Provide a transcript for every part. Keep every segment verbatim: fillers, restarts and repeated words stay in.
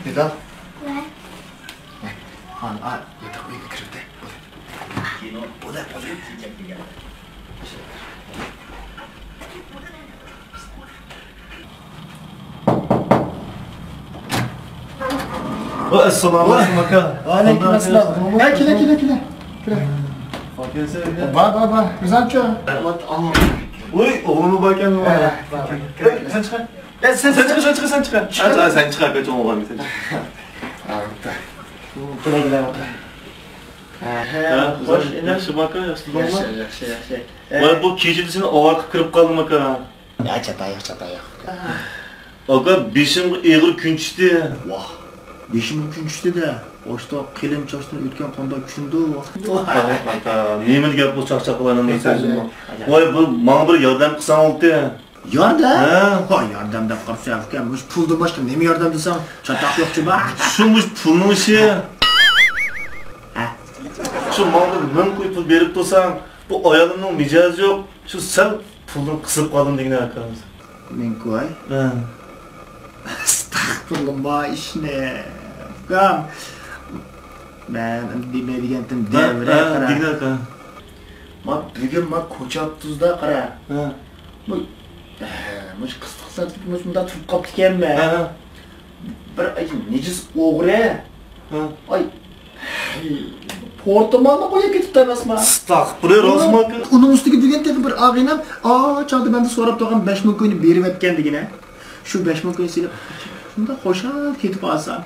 نىدا. ۋە. مانا، ئا، ياتاق ئۆيگە كىرىۋېتەي. بولدى. بولدى، بولدى. ئەسسالامۇ ئەلەيكۇم، ئاكا. ۋەئەلەيكۇم ئەسسالام. ھە، كېلە، كېلە، كېلە. كېلە. بار، بار، بار. ئۆزۈڭچۇ؟ ۋوي، ئوغلۇممۇ باركەن. ھە، بار، بار. سەن چىقە. سەن چىقە، سەن چىقە، سەن چىقە. سەن چىقە، سەن چىقە، كۆچۈڭ ئوغلۇم، سەن چىقە. ھە، خوش، ئىنىم. ياخشىمۇ ئاكا، ياخشى تۇردۇڭمۇ؟ ياخشى، ياخشى، ياخشى. ۋاي، بۇ كېچىدە سېنى ئاۋارە قىلىپ كىرىپ قالدىم، ئاكا. يا، چاتاياق، چاتاياق. ئاكا، بېشىمغا ئېغىر كۈن چۈشتى. ۋاھ، بېشىمغا كۈن چۈشتى-دە. ئاشتا قېلىن چاچتىن ئۆتكەن قانداق كۈندۇ؟ ئاكا، نېمىلا گەپ بۇ چاقچاقلارنىڭ سۆزىمۇ؟ ۋاي، بۇ ماڭا بىر ياردەم قىلساڭ بولاتتى. ياردەم؟ ھە. ۋاي، ياردەم دەپ قارىسا، ئۇكام، مۇشۇ پۇلدىن باشقا نېمە ياردەم دېسەڭ، چاتاق يوقچۇ بار. شۇ مۇشۇ پۇلنىڭ ئىشى. ھە. شۇ ماڭا بىر مىڭ كوي پۇل بېرىپ تۇرساڭ، بۇ ئايالىمنىڭ مىجەزى يوق، شۇ سەل پۇلدىن قىسىپ قالدىم دېگىنە ئاكا. مىڭ كوي؟ ھە. ئەستەغپۇرۇللا، ما ئىشنى. ئۇكام، مەن دېمەيدىگەنتىم، ھە، دەۋرە ھە، قارا. دېگىنە ئاكا. ما بۈگۈن ما كوچا ئاپتوبۇستا قارا. ھە. مۇ-، ھە، مۇشۇ قىستاق سائەتتە مۇشۇ مۇنداق تۇرۇپ قاپتىكەنمەن. ھە، ھە. بىر ئاي نىجىس ئوغرى. ھە. ئاي، پورتىمالنى قويۇپ كېتىپتۇ ئەمەسما؟ ئەستەغپۇرۇللا، راستمۇ ئاكا؟ ئۇنىڭ ئۈستىگە بۈگۈن تېخى بىر ئاغىنەم، ئا، چاغدا مەندە سوراپ تۇرغان بەش مىڭ كوينى بېرىۋەتكەن دېگىنە. شۇ بەش مىڭ كوينى سېلىپ، شۇنداق خۇشال كېتىپ قالسام،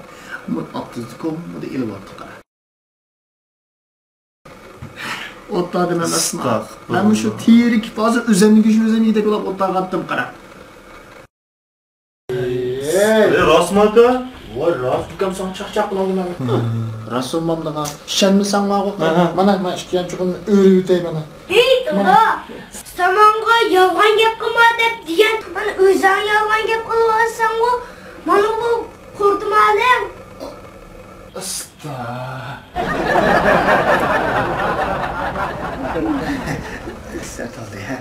مۇ-، ئاپتوبۇستا كوممىدا ئېلىۋاتتى قارا. ئوتتا دېمەم ئەسما. ئەستەغپۇرۇللا. مەن مۇشۇ تېرىكىپ ھازىر ئۆزۈمنىڭ گۆشىنى ئۆزۈم يېدەك بولۇپ ئوتتا قاتتىم قارا. ئەي، راستمۇ ئاكا؟ ۋاي، راست ئۇكام، ساڭا چاقچاق قىلالمىدىم. راست بولمامدىغان. ئىشەنمىسەڭ ماڭا. ھە، ھە. مانا، مانا ئىككى يانچۇقۇمنى ئۆرۈۋېتەي مانا. ھېي، دادا، سامان ماڭا يالغان گەپ قىلما دەپ دېگەن، مانا ئۆزۈڭ يالغان گەپ قىلىۋاتىسەنغۇ. مانا بۇ پورتىمالىڭ. ئاستا. سەت ئالدى، ھە.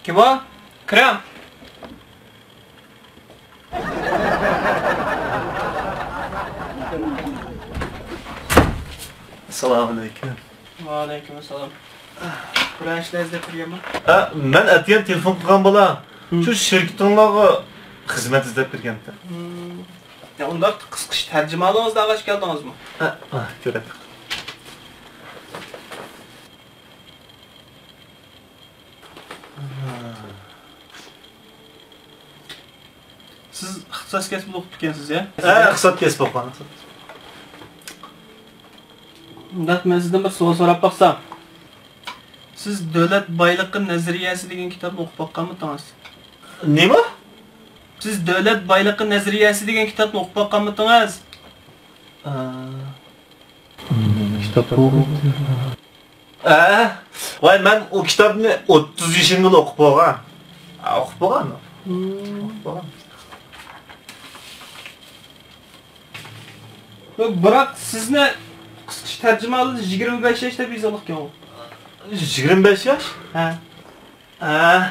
كىم ئۇ؟ كىرىڭ. ئەسسالامۇئەلەيكۇم. ۋەئەلەيكۇمئەسسالام. بىرەر ئىشلار ئىزدەپ كىرگەنمۇ؟ ھە، مەن ئەتىگەن تېلېفون قىلغان بالا، ھىم، شۇ شىركىتىڭلارغا خىزمەت ئىزدەپ كىرگەنتى. ھىم. يا، ئۇنداق قىسقىچە تەرجىمىھالىڭىزنى ئالغاچ كەلدىڭىزمۇ؟ ھە، ھە، كۆرەتتۇق. سىز ئىختىساس كەسىپنى ئوقۇپتىكەنسىز، يا؟ ھە، ئىختىساس كەسىپ ئوقۇغان. ئۇنداق مەن سىزدىن بىر سوئال سوراپ باقسام. سىز دۆلەت بايلىقى نەزەرىيەسى دېگەن كىتابنى ئوقۇپ باققانمىدىڭىز؟ نېمە؟ سىز دۆلەت بايلىقى نەزەرىيەسى دېگەن كىتابنى ئوقۇپ باققانمىدىڭىز؟ ئە، كىتاب بولغان. ئە، ۋاي، مەن ئۇ كىتابنى ئوتتۇز يېشىمدىلا ئوقۇپ بولغان. ئە، ئوقۇپ بولغان. ئوقۇپ بولغان. بىراق سىزنى قىسقىچە تەرجىمە ھالدا يىگىرمە بەش ياش دەپ يېزىلغانىكەن. يىگىرمە بەش ياش؟ ھە. ھە.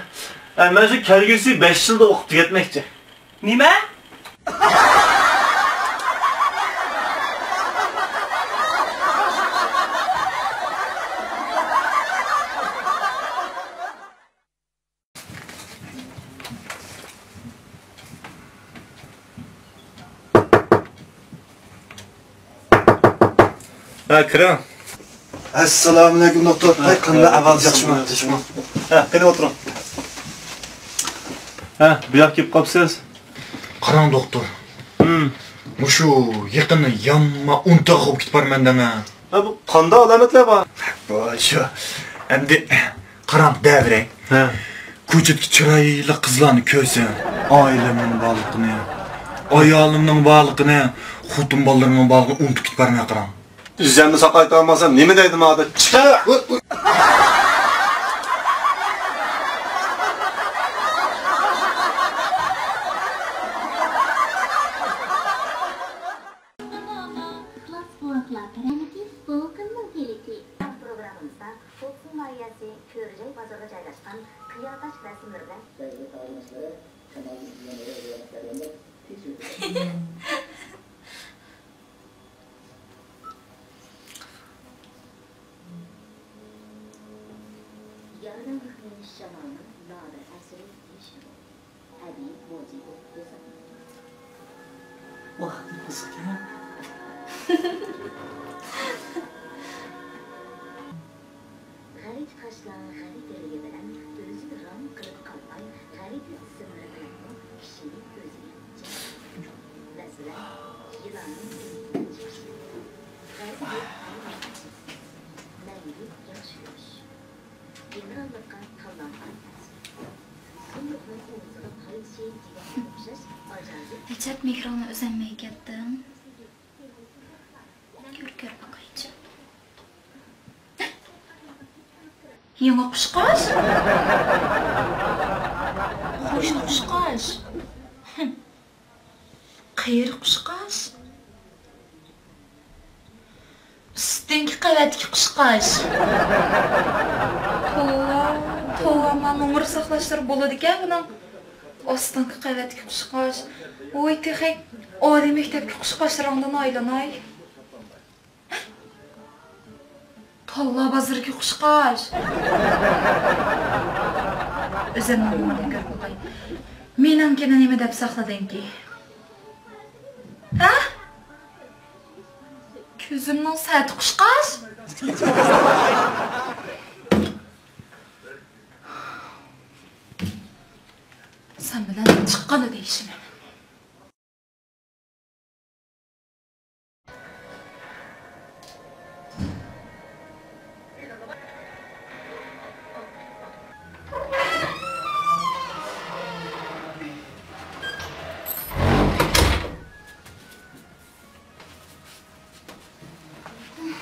ھە، مەن شۇ كەلگۈسى بەش يىلدا ئوقۇپ تۈگەتمەكچى. نېمە؟ ھە، كىرىڭ. ئەسسالامۇئەلەيكۇم، دوختۇر. ھە، ھەي، قانداق ئەھۋال، ياخشىمۇ؟ ياخشىمۇ؟ ھە، قېنى ئولتۇرۇڭ. ھە، بۇ ياققا كېلىپ قاپسىز. قاراڭ، دوختۇر. ھە. مۇشۇ يېقىندا يامان ئۇنتۇغا بولۇپ كېتىپ بارىمەن دەڭە. ھە، بۇ قانداق ئالامەتلەر بار؟ بۇ شۇ. ئەمدى قاراڭ، دەۋرەك. ھە. كوچىدىكى چىرايلىق قىزلارنى كۆرسەم، ئائىلەمنىڭ بارلىقىنى، ئايالىمنىڭ بارلىقىنى، خوتۇن بالىلىرىمنىڭ بارلىقىنى ئۇنتۇپ كېتىپ بارىمەن، قاراڭ. ئۆزۈمنى ساقلاپ تۇرالمىسام نېمە دەيدۇ ماڭا؟ چىقار! ئىخلاس قۇۋۋەتلەر پىرەنىكى، بۇ قىمنىڭ پىلىكى. پروگراممىمىزدا توقسۇن ناھىيەسى كۆرۈجاي بازىرىدا جايلاشقان قىياداش رەسىملىرى بىلەن يارنىڭ ھۆكمى شامالنىڭ نادىر ئەسىرى دېيىشكە بولىدۇ. ئەبى موزىيبوف ھېسابلىنىدۇ. ۋاھ، نېمە قىزىقكەن. غەلىتە تاشلار غەلىتىلىكى بىلەن ئۆزىنى رام قىلىپ قالماي، غەلىتە ئىسىملىرى بىلەنمۇ كىشىنى ئۆزىگە جەلپ قىلىدۇ. مەسىلەن، يىلاننىڭ ئىنچىكىسى، غەزىپ مەڭگۈ ياخشى كۆرۈش. گېنېراللىققا تاللانغان ئەسىر. سۇملۇقنىڭ ئوڭىسىغا قايتىشى دېگەنگە ئوخشاش ئاجايىپ. ئەجەب مېھرىڭنى ئۈزەلمەي كەتتىڭ. كۆر، كۆر باقايچۇ. يېڭى قۇشقاچ؟ قوش قۇشقاچ؟ قېرى قۇشقاچ؟ ئۈستۈنكى قەۋەتتىكى قۇشقاچ. توۋا، توۋا، ما نومۇر ساقلاشلىرى بولىدىكەن بۇنىڭ. ئاستىنقى قەۋەتتىكى قۇشقاچ. ۋوي، تېخى ئالىي مەكتەپكە قۇشقاچلىرىڭدىن ئايلىناي. تاللا بازىرىدىكى قۇشقاچ. ئۆزۈمنىڭ نومۇرىنى كۆرۈپ باقاي. مېنىڭكىنى نېمە دەپ ساقلىدىڭكى؟ ھە؟ كۆزۈمنىڭ سەتى قۇشقاچ. سەن بىلەن چىققىلى دېيىشىمەن.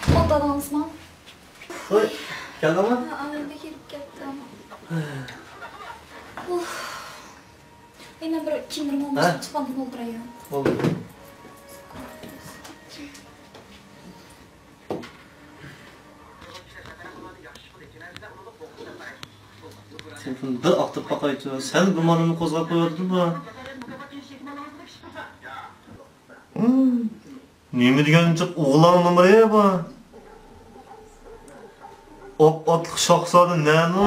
ئولتۇرۇڭىزمۇ؟ ھوي، كەلدىڭمۇ؟ ھە، ئەمدى كىرىپ كەتتىم. ئۇھ. ئەي، مەن بىر كىيىملىرىمنى ھە؟ ئالماشتۇرۇپ چىققاندىن ئولتۇراي. بولدى. تېلېفوننى بىر ئاختۇرۇپ باقايچۇ. سەل گۇمانىمنى قوزغاپ قويۇۋاتىدۇ بۇ. نېمە دېگەن جىق ئوغلان نومۇرى بۇ؟ ئاق ئاتلىق شاھزادە نەنۇ؟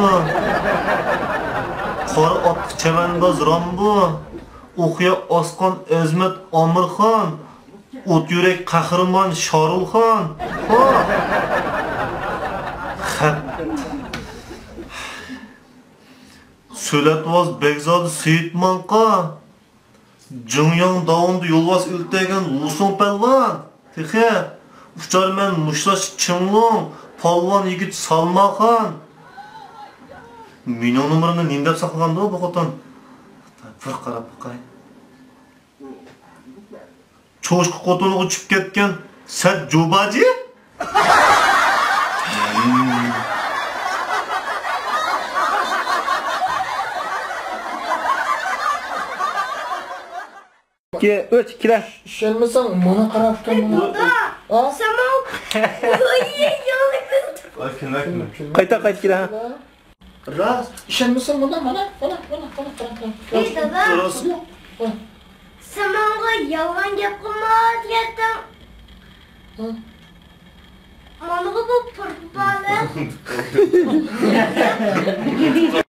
قارا ئاتلىق چەۋەنداز رامبو؟ ئوقيا ئاسقان ئەزمەت ئامىرخان؟ ئوت يۈرەك قەھرىمان شارۇلخان؟ ھا! خەت. سۆلەتۋاز بەگزادە سېيىت ماڭقا؟ جىڭياڭ داۋىنىدا يولۋاس ئۆلتۈرگەن لۇسۇڭ پەلۋان، تېخى ئۇچارمەن مۇشتلاشقا چىڭلۇڭ، پالۋان يىگىت سالماخان. مېنىڭ نومۇرۇمنى نېمە دەپ ساقلىغاندۇ بۇ خوتۇن؟ بىر قاراپ باقاي. چوشقا خوتۇنغا چۈشۈپ كەتكەن سەت جۇباجى؟ ئىككى، ئۈچ، كىرە. ئىشەنمىسەڭ، مانا قاراپ تۇر، مانا. دادا، ھە؟ سەن ماڭا قايتا، قايتا كىرە، ھە. راست. ئىشەنمىسەڭ، مانا، مانا، مانا، مانا، قارا، قارا، قارا. ئەي، دادا. راستمۇ؟ ھە. سەن ماڭا يالغان گەپ قىلما دېگەنتىڭ. ھە. مانىغۇ بۇ پۇرتبالى.